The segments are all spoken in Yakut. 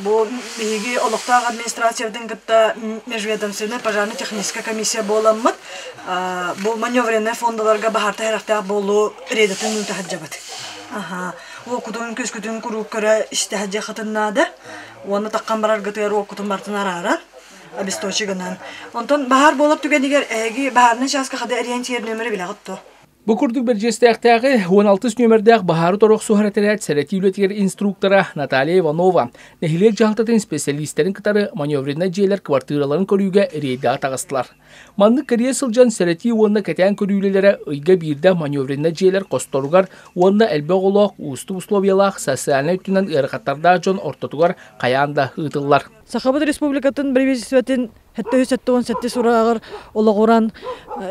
Бу биһиги олохтоох администрациябытын кытта межведомственная пожарно-техническая комиссия буоламмыт, бу маневреннай фондаларга баһаарта сэрэхтээх буолуу рейдатын ыыта сылдьабыт. Аха. Уоккутун, күскүтүн куруук көрө истэ сылдьыаххытын наада. Уонна таххан бараргытыгар уоккутун барытын арааран, обесточи гынан. Онтон баһаар буолар түгэнигэр эһиги баһаарнай чааска хада эриэн сиэр нөмөрү билэҕит дуо? Бу курдук Бэрдьиэстээхтээҕи 16 нүөмэрдээх баһаары торохсуһар этэрээт сэрэтии үлэтигэр инструктора Наталья Иванова нэһилиэк дьаһалтатын исписэлиистэрин кытары маневреннай дьиэлэр квартираларын көрүүгэ рейдэҕэ таҕыстылар. Маннык кэрийэ сылдьан сэрэтии уонна кэтээн көрүү үлэлэрэ ыйга биирдэ маневреннай дьиэлэр хосторугар уонна элбэх оҕолоох уустук условиялаах социальнай өттүнэн ыарахаттардаах дьон ортотугар хайаан да ыытыллар. Сахабыт Республикатын правительствотын 777 сурааҕар олоҕуран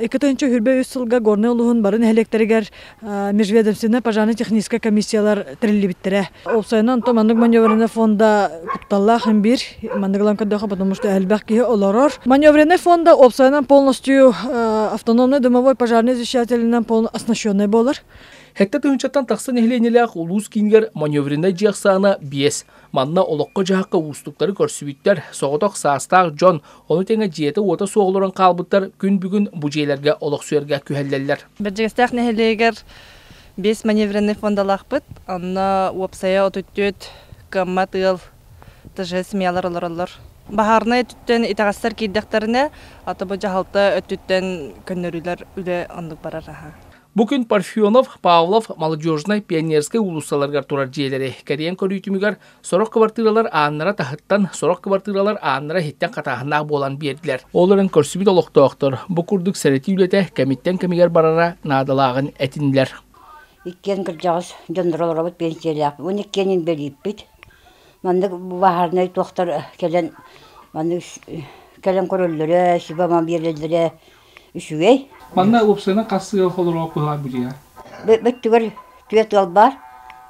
2023 сылга Горнай улууһун бары нэһилиэктэригэр межведомственная пожарно-техническая комиссиялар тэриллибиттэрэ. Уопсайынан онтон маннык маневренный фонда кутталлаах биир маннык ылан көрдөххө, потому что элбэх киһи олорор. Маневренный фонда уопсайынан полностью автономный дымовой пожарный извещателинэн оснащенный буолар. Сэттэ тыһыынчаттан тахса нэһилиэнньэлээх улуус киинигэр маневреннай дьиэ ахсаана биэс. Манна олоххо-дьаһахха уустуктары көрсүбүттэр, соҕотох саастаах дьон, ону тэҥэ дьиэтэ-уота суох олорон хаалбыттар күн бүгүн бу дьиэлэргэ олохсуйарга күһэллэллэр. Бэрдьигэстээх нэһилиэгэр биэс маневренный фондалаахпыт. Онно уопсайа 34 кыаммат ыал ТЖ семьялар олороллор. Баһаарынай өттүттэн итэҕэстэр киирдэхтэринэ, аты бу дьаһалта өттүттэн көннөрүүлэр үлэ оннук барар аһа. Бу күн Парфенов, Павлов, Молодежнай, Пионерскай уулуссаларыгар турар дьиэлэри кэрийэн көрүү түмүгэр сорох кыбартыыралар ааннара таһыттан, сорох кыбартыыралар ааннара иһиттэн хатааһыннаах буолан биэрдилэр. Ол эрэн көрсүбүт олохтоохтор бу курдук сэрэтии үлэтэ кэмиттэн кэмигэр барара наадалааҕын этиннилэр. Иккиэн кырдьаҕас дьоннор олоробут пенсиялаах. Уон иккиэн инбэлииппит. Маннык баһаарынай туохтар кэлэн маннык кэлэн көрөллөрө, сүбэ-ама биэрэллэрэ Үчүгэй. Манна уопсайынан хас сыал холоруох быһылаах бу дьиэ? Бөттүгэр түөрт ыал баар,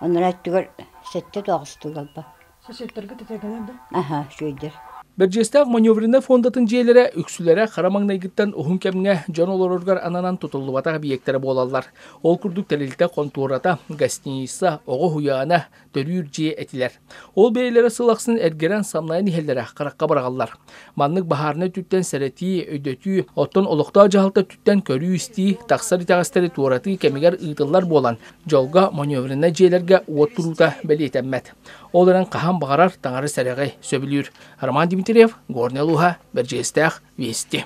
оннура өттүгэр сэттэ тоҕус ыал баар. Соседтарга тэтэгэлэр да? Аха, үчүгэйдэр. Бэрдьиэстээх маневреннай фондатын дьиэлэрэ үксүлэрэ хара маҥнайгыттан уһун кэмҥэ дьон олороругар ананан тутуллубатах объектара буолаллар. Ол курдук тэрилтэ хонтуората, гостиница, оҕо уһуйаана, төрүүр дьиэ этилэр. Ол бэйэлэрэ сыл ахсын эргэрэн самнайан иһэллэрэ харахха быраҕаллар. Маннык баһаарынай өттүттэн сэрэтии, өйдөтүү, оттон олохтоох дьаһалта өттүттэн көрүү-истии, тахсар итэҕэстэри туоратыы кэмигэр ыытыллар буолан, дьолго маневреннай дьиэлэргэ уот туруута бэлиэтэммэт. Ол эрэн хаһан баҕарар таҥара сэрэҕи сөбүлүүр. Роман Дмитриев, Горнай улууһа, Бэрдьигэстээх, Вести.